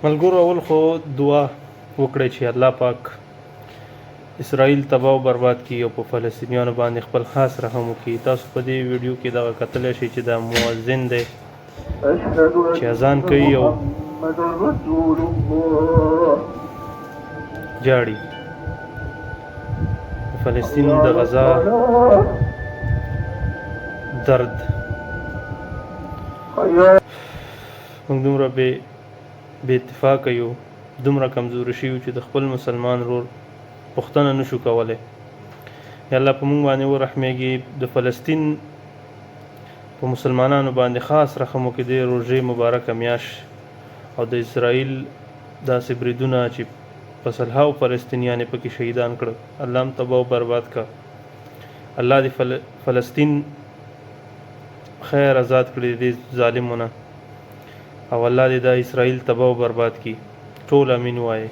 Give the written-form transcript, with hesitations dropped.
ملګرو اول خو دعا وکړئ چې الله پاک اسرائیل تباه او برباد کړي او په فلسطینیانو باندې خپل خاص رحم وکړي. تاسو په دې ویډیو کې دغه کتلی شئ چې دا مؤذن دی چې اذان کوي او جاړي. فلسطین د غزا درد موږ دومره بې بې اتفاقه یو، دومره کمزوري شوي یو چې د خپل مسلمان ورور پوښتنه نه شو کولی. یا الله په موږ باندې ورحمېږي، د فلسطین په مسلمانانو باندې خاص رحم وکړي. د روژې مبارکه میاشت او د اسرائیل داسې بریدونه چې په سلهاو فلسطینیان یې پکې شهیدان کړل، الله هم تباه او برباد کړه. الله دې فلسطین خیر ازاد کړي د دې ظالمو نه. او الله دې دا اسرائیل تباه او برباد کړي. ټول امین وایئ.